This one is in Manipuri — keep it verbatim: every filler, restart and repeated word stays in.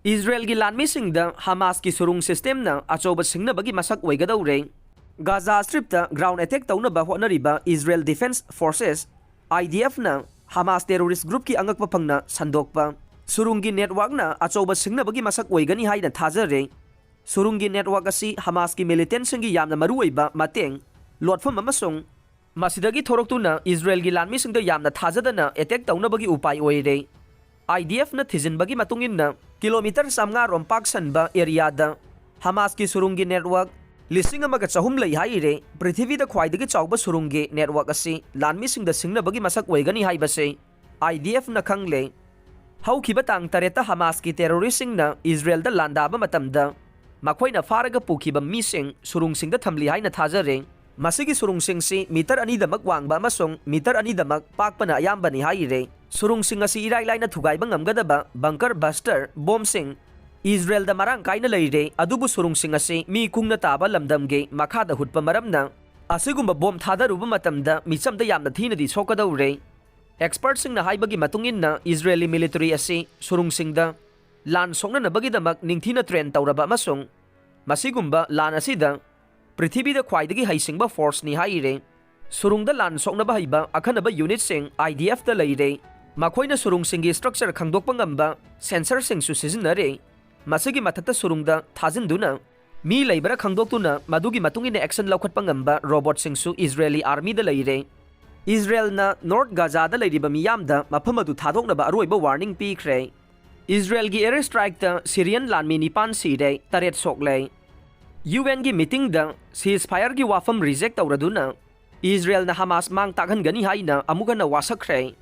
ꯏꯖꯔꯦꯜꯒꯤ ꯂꯥꯟꯃꯤꯁꯤꯡꯗ ꯍꯃꯥꯁꯀꯤ ꯁꯨꯔꯨꯡ ꯁꯤꯁꯇꯦꯝꯅ ꯑꯆꯧꯕ ꯁꯤꯡꯅꯕꯒꯤ ꯃꯁꯛ ꯑꯣꯏꯒꯗꯧꯔꯦ꯫ ꯒꯥꯖꯥ ꯁ꯭ꯇ꯭ꯔꯤꯞꯇ ꯒ꯭ꯔꯥꯎꯟ ꯑꯦꯇꯦꯛ ꯇꯧꯅꯕ ꯍꯣꯠꯅꯔꯤꯕ ꯏꯖꯔꯦꯜ ꯗꯤꯐꯦꯟꯁ ꯐꯣꯔꯁꯦꯁ, IDF ꯅ ꯍꯃꯥꯁ ꯇꯦꯔꯣꯔꯤꯁ ꯒ꯭ꯔꯨꯞꯀꯤ ꯑꯉꯛꯄ ꯐꯪꯅ ꯁꯟꯗꯣꯛꯄ ꯁꯨꯔꯨꯡꯒꯤ ꯅꯦꯠꯋꯥꯛꯅ ꯑꯆꯧꯕ ꯁꯤꯡꯅꯕꯒꯤ ꯃꯁꯛ ꯑꯣꯏꯒꯅꯤ ꯍꯥꯏꯅ ꯊꯥꯖꯔꯦ꯫ ꯁꯨꯔꯨꯡꯒꯤ ꯅꯦꯠꯋꯥꯛ ꯑꯁꯤ ꯍꯃꯥꯁꯀꯤ ꯃꯤꯂꯤꯇꯦꯟꯠꯁꯤꯡꯒꯤ ꯌꯥꯝꯅ ꯃꯔꯨꯑꯣꯏꯕ ꯃꯇꯦꯡ, ꯂꯣꯠꯐꯝ ꯑꯃꯁꯨꯡ ꯃꯁꯤꯗꯒꯤ ꯊꯣꯔꯛꯇꯨꯅ ꯏꯖꯔꯦꯜꯒꯤ ꯂꯥꯟꯃꯤꯁꯤꯡꯗ ꯌꯥꯝꯅ ꯊꯥꯖꯗꯅ ꯑꯦꯇꯦꯛ ꯇꯧꯅꯕꯒꯤ ꯎꯄꯥꯏ ꯑꯣꯏꯔꯦ꯫ IDF ꯅ ꯊꯤꯖꯤꯟꯕꯒꯤ ꯃꯇꯨꯡ ꯏꯟꯅ, ꯀꯤꯂꯣꯃꯤꯇꯔ ꯆꯥꯝꯃꯉꯥ ꯔꯣꯝ ꯄꯥꯛ ꯁꯟꯕ ꯑꯦꯔꯤꯌꯥꯗ ꯍꯃꯥꯁꯀꯤ ꯁꯨꯔꯨꯡꯒꯤ ꯅꯦꯠꯋꯥꯛ ꯂꯤꯁꯤꯡ ꯑꯃꯒ ꯆꯍꯨꯝ ꯂꯩ ꯍꯥꯏꯔꯦ꯫ ꯄ꯭ꯔꯤꯊꯤꯕꯤꯗ ꯈ꯭ꯋꯥꯏꯗꯒꯤ ꯆꯥꯎꯕ ꯁꯨꯔꯨꯡꯒꯤ ꯅꯦꯠꯋꯥꯛ ꯑꯁꯤ ꯂꯥꯟꯃꯤꯁꯤꯡꯗ ꯁꯤꯡꯅꯕꯒꯤ ꯃꯁꯛ ꯑꯣꯏꯒꯅꯤ ꯍꯥꯏꯕꯁꯤ IDF ꯅ ꯈꯪꯂꯦ꯫ ꯍꯧꯈꯤꯕ ꯇꯥꯡ ꯇꯔꯦꯠꯇ ꯍꯃꯥꯁꯀꯤ ꯇꯦꯔꯣꯔꯤꯁꯁꯤꯡꯅ ꯏꯖꯔꯦꯜꯗ ꯂꯥꯟꯗꯥꯕ ꯃꯇꯝꯗ ꯃꯈꯣꯏꯅ ꯐꯥꯔꯒ ꯄꯨꯈꯤꯕ ꯃꯤꯁꯤꯡ ꯁꯨꯔꯨꯡꯁꯤꯡꯗ ꯊꯝꯂꯤ ꯍꯥꯏꯅ ꯊꯥꯖꯔꯦ꯫ ꯃꯁꯤꯒꯤ ꯁꯨꯔꯨꯡꯁꯤꯡꯁꯤ ꯃꯤꯇꯔ ꯑꯅꯤꯗꯃꯛ ꯋꯥꯡꯕ ꯑꯃꯁꯨꯡ ꯃꯤꯇꯔ ꯑꯅꯤꯗꯃꯛ ꯄꯥꯛꯄꯅ ꯑꯌꯥꯝꯕꯅꯤ ꯍꯥꯏꯔꯦ꯫ ꯁꯨꯔꯨꯡꯁꯤꯡ ꯑꯁꯤ ꯏꯔꯥꯏ ꯂꯥꯏꯅ ꯊꯨꯒꯥꯏꯕ ꯉꯝꯒꯗꯕ ꯕꯪꯀꯔ ꯕꯁꯇꯔ ꯕꯣꯝꯁꯤꯡ ꯏꯖꯔꯦꯜꯗ ꯃꯔꯥꯡ ꯀꯥꯏꯅ ꯂꯩꯔꯦ, ꯑꯗꯨꯕꯨ ꯁꯨꯔꯨꯡꯁꯤꯡ ꯑꯁꯤ ꯃꯤ ꯀꯨꯡꯅ ꯇꯥꯕ ꯂꯝꯗꯝꯒꯤ ꯃꯈꯥꯗ ꯍꯨꯠꯄ ꯃꯔꯝꯅ ꯑꯁꯤꯒꯨꯝꯕ ꯕꯣꯝ ꯊꯥꯗꯔꯨꯕ ꯃꯇꯝꯗ ꯃꯤꯆꯝꯗ ꯌꯥꯝꯅ ꯊꯤꯅꯗꯤ ꯁꯣꯛꯀꯗꯧꯔꯦ꯫ ꯑꯦꯛꯁꯄꯔꯠꯁꯤꯡꯅ ꯍꯥꯏꯕꯒꯤ ꯃꯇꯨꯡ ꯏꯟꯅ, ꯏꯖꯔꯦꯂꯤ ꯃꯤꯂꯤꯇꯔꯤ ꯑꯁꯤ ꯁꯨꯔꯨꯡꯁꯤꯡꯗ ꯂꯥꯟ ꯁꯣꯛꯅꯅꯕꯒꯤꯗꯃꯛ ꯅꯤꯡꯊꯤꯅ ꯇ꯭ꯔꯦꯟ ꯇꯧꯔꯕ ꯑꯃꯁꯨꯡ ꯃꯁꯤꯒꯨꯝꯕ ꯂꯥꯟ ꯑꯁꯤꯗ ꯄ꯭ꯔꯤꯊꯤꯕꯤꯗ ꯈ꯭ꯋꯥꯏꯗꯒꯤ ꯍꯩꯁꯤꯡꯕ ꯐꯣꯔꯁꯅꯤ ꯍꯥꯏꯔꯦ꯫ ꯁꯨꯔꯨꯡꯗ ꯂꯥꯟ ꯁꯣꯛꯅꯕ ꯍꯩꯕ ꯑꯈꯟꯅꯕ ꯌꯨꯅꯤꯠꯁꯤꯡ IDF ꯇ ꯂꯩꯔꯦ꯫ ꯃꯈꯣꯏꯅ ꯁꯨꯔꯨꯡꯁꯤꯡꯒꯤ ꯁ꯭ꯇ꯭ꯔꯛꯆꯔ ꯈꯪꯗꯣꯛꯄ ꯉꯝꯕ ꯁꯦꯟꯁꯔꯁꯤꯡꯁꯨ ꯁꯤꯖꯤꯟꯅꯔꯦ꯫ ꯃꯁꯤꯒꯤ ꯃꯊꯛꯇ ꯁꯨꯔꯨꯡꯗ ꯊꯥꯖꯤꯟꯗꯨꯅ ꯃꯤ ꯂꯩꯕ꯭ꯔꯥ ꯈꯪꯗꯣꯛꯇꯨꯅ ꯃꯗꯨꯒꯤ ꯃꯇꯨꯡ ꯏꯟꯅ ꯑꯦꯛꯁꯟ ꯂꯧꯈꯠꯄ ꯉꯝꯕ ꯔꯣꯕꯣꯠꯁꯤꯡꯁꯨ ꯏꯖꯔꯦꯂꯤ ꯑꯥꯔꯃꯤꯗ ꯂꯩꯔꯦ꯫ ꯏꯖꯔꯦꯜꯅ ꯅꯣꯔꯠ ꯒꯥꯖꯥꯗ ꯂꯩꯔꯤꯕ ꯃꯤꯌꯥꯝꯗ ꯃꯐꯝ ꯑꯗꯨ ꯊꯥꯗꯣꯛꯅꯕ ꯑꯔꯣꯏꯕ ꯋꯥꯔꯅꯤꯡ ꯄꯤꯈ꯭ꯔꯦ꯫ ꯏꯖꯔꯦꯜꯒꯤ ꯑꯦꯌꯔ ꯁ꯭ꯇ꯭ꯔꯥꯏꯛꯇ ꯁꯤꯔꯤꯌꯟ ꯂꯥꯟꯃꯤ ꯅꯤꯄꯥꯟ ꯁꯤꯔꯦ, ꯇꯔꯦꯠ ꯁꯣꯛꯂꯦ꯫ UN ꯒꯤ ꯃꯤꯇꯤꯡꯗ ꯁꯤꯖꯐꯥꯌꯔꯒꯤ ꯋꯥꯐꯝ ꯔꯤꯖꯦꯛ ꯇꯧꯔꯗꯨꯅ ꯏꯖꯔꯦꯜꯅ ꯍꯃꯥꯁ ꯃꯥꯡ ꯇꯥꯛꯍꯟꯒꯅꯤ ꯍꯥꯏꯅ ꯑꯃꯨꯛ ꯍꯟꯅ ꯋꯥꯁꯛꯈ꯭ꯔꯦ꯫